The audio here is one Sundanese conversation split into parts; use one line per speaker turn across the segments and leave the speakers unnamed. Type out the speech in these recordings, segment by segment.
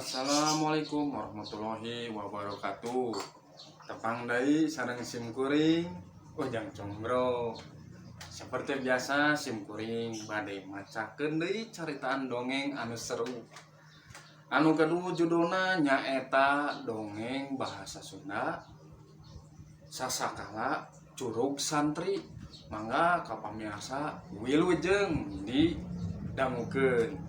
Assalamualaikum warahmatullahi wabarakatuh. Tepang deui sareng sim kuring Ujang Combro. Seperti biasa sim kuring bade macakeun deui caritaan dongeng anu seru. Anu kedua judulna nyaeta dongeng bahasa Sunda Sasakala Curug Santri. Mangga ka pamirsa wilujeng didangukeun.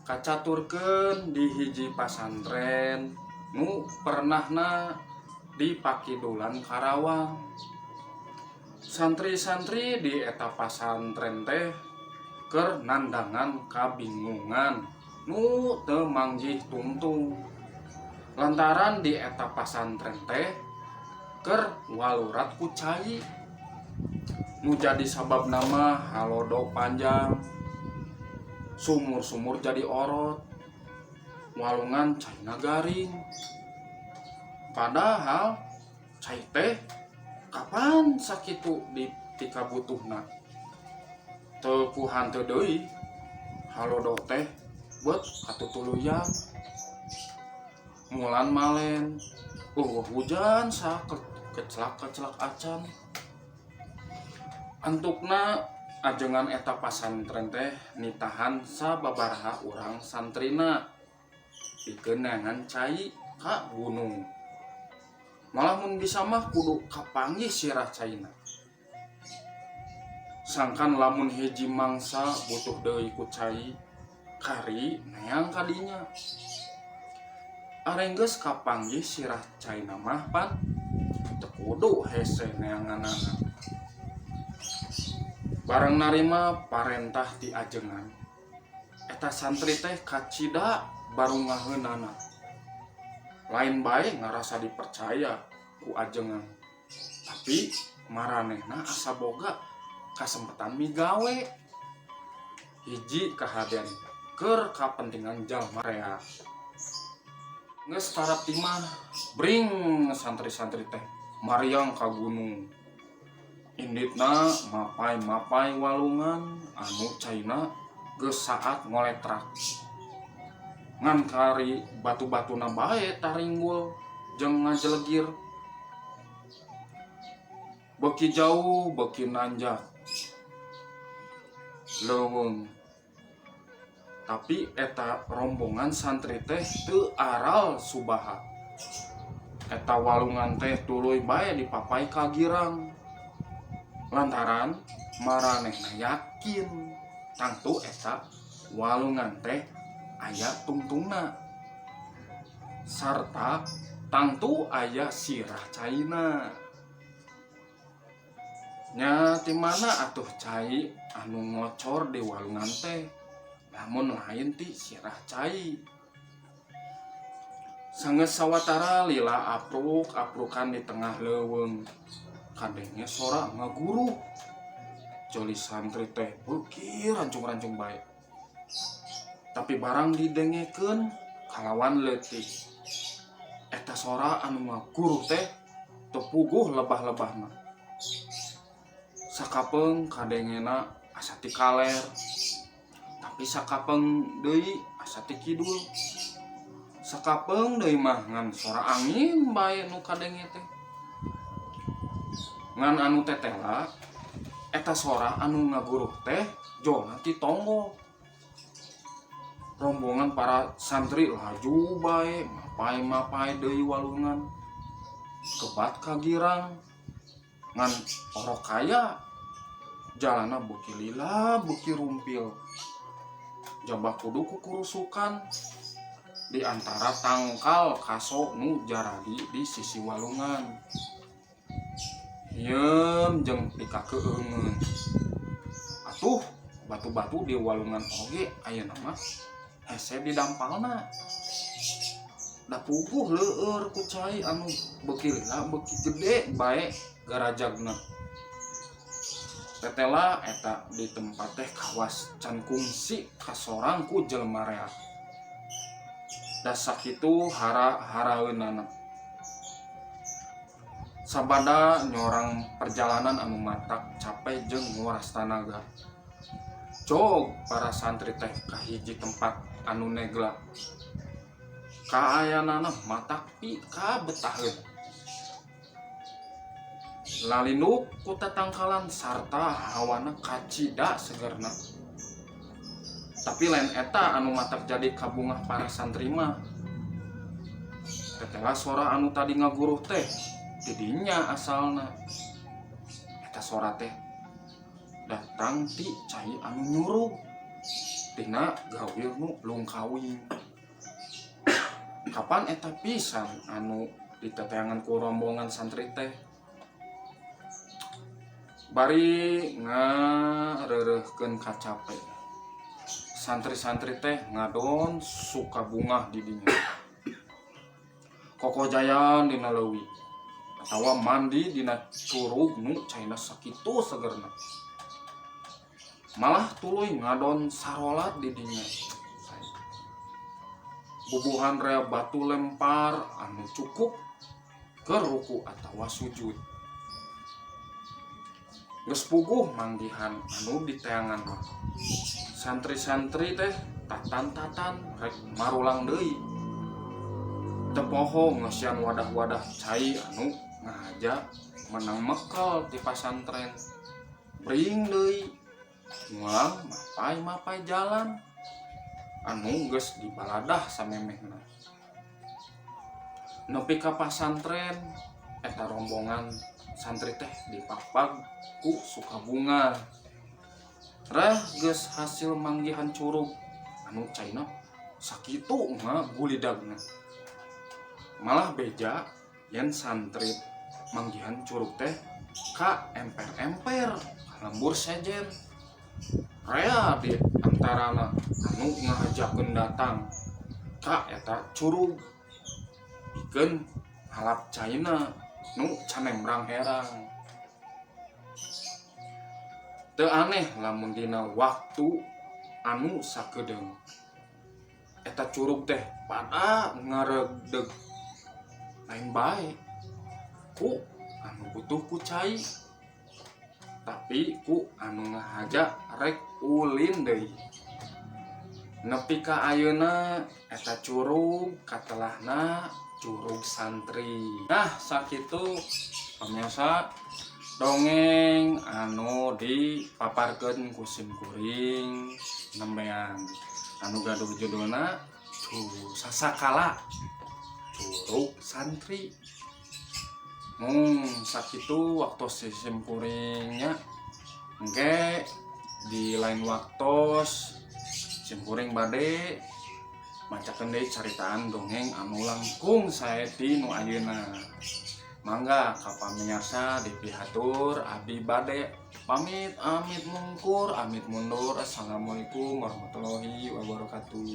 Kacaturkeun di hiji pasantren nu pernahna di Pakidulan Karawang. Santri-santri di eta pasantren teh keur nandangan kabingungan nu teu manggih tungtung. Lantaran di eta pasantren teh keur walurat ku cai. Nu jadi sababna mah halodo panjang, sumur-sumur jadi orot, walungan caina garing. Padahal cai teh kapan sakitu di tikabutuhna. Teu ku hanteu deui halodo teh beut katutuluyan. Mulan malen, eueuh hujan sakecelak-kecelak acan. Antukna ajengan eta pasantren teh nitahan sababaraha urang santrina pikeun neangan cai ka gunung. Malah mun bisa mah kudu kapanggih sirah caina. Sangkan lamun hiji mangsa butuh deui ku cai, kari neang ka dinya. Arenggeus kapanggih sirah caina mah pan teu kudu hese neanganana. Barang narima parentah ti ajengan, eta santri teh kacida barungaheunana. Lain bae ngarasa dipercaya ku ajengan, tapi maranehna asa boga kasempetan migawe. Hiji kahadean keur kapentingan jalma rea. Geus tarap timah bring santri-santri teh mariang ka gunung. Inditna mapai-mapai walungan anu caina geus saat ngoletrak. Ngan kari batu-batuna bae taringgul jeung ngajelegir. Beuki jauh beuki nanjak leuweung. Tapi eta rombongan santri teh teu aral subaha. Eta walungan teh tuluy bae dipapai ka girang. Lantaran maranehna yakin tangtu eta walungan teh aya tungtungna sarta tangtu aya sirah caina. Nya ti mana atuh cai anu ngocor di walungan teh lamun lain ti sirah cai. Sanggeus sawatara lila apruk-aprukan di tengah leuweung. Kadenge sora ngaguruh. Joli santri teh beuki rancung-rancung bae. Tapi barang didengekeun kalawan leutik. Eta sora anu ngaguruh teh teu puguh lebah-lebahna. Sakapeung kadengena asa ti kaler, tapi sakapeung deui asa ti kidul. Sakapeung deui mah ngan sora angin bae nu kadenge teh. Ngan anu tetela eta sora anu ngaguruh teh jolna ti tonggo. Rombongan para santri laju bae mapai-mapai deui walungan. Kebat ka girang ngan orok kaya jalana beuki lila beuki rumpil. Jabah kudu kukurusukan di antara tangkal kaso nu jaradi di sisi walungan. Hieum jeung pikakeungeun. Atuh batu-batu di walungan oge ayeuna mah hese didampalna. Da puguh leueur ku cai anu beuki lila beuki gede bae garajagna. Tetela eta di tempat teh kawas can kungsi kasorang ku jelema rea. Da sakitu hara-haraeunana. Sabada nyorang perjalanan anu matak capek jeung nguras tanaga. Jog para santri teh ka hiji tempat anu negla. Kaayaanana matak pikabetaheun. Lalinduk ku tatangkalan sarta hawana kacida segerna. Tapi lain eta anu matak jadi kabungah para santri mah. Tetela sora anu tadi ngaguruh teh ti dinya asalna. Eta sora teh datang ti cai anu nyurug tina gawir nu lungkawing. Kapan eta pisan anu diteteangan ku rombongan santri teh. Bari ngareureuhkeun kacape. Santri-santri teh ngadon suka bungah di dinya. Kokojayan dina leuwi atawa mandi dina curug nu caina sakitu segerna. Malah tuluy ngadon sarolat di dinya. Bubuhan rea batu lempar anu cukup ke ruku atawa sujud. Geus puguh manggihan anu diteangan mah. Santri-santri teh tatan-tatan rek marulang deui. Teu poho ngeusian wadah-wadah cai anu ngahaja menang mekel ti pasantren. Bring deui ngulang mapay-mapay jalan anu geus dibaladah samemehna. Nepi ka pasantren eta rombongan santri teh dipapag ku sukabunga. Reh geus hasil manggihan curug anu caina sakitu ngagulidagna. Malah beja yen santri manggihan curug teh ka emper-emper ka lembur sejen. Rea di antarana anu ngahajakeun datang ka eta curug pikeun halap caina nu canembrang herang. Teu aneh lamun dina waktu anu sakedeung eta curug teh pada ngaregdeg lain bae ku anu butuh ku cai, tapi ku anu ngahaja rek ulin deui. Nepi ka ayeuna eta curug katelahna Curug Santri. Nah, sakitu pemirsa dongeng anu dipaparkeun ku sim kuring nembean anu gaduh judulna Sasakala Curug Santri. Sakitu waktu sim kuringnya. Engke di lain waktos sim kuring bade macakeun deui caritaan dongeng anu langkung sae ti nu ayeuna. Mangga ka pamiarsa dipihatur, abdi bade pamit, amit mungkur, amit mundur. Assalamualaikum warahmatullahi wabarakatuh.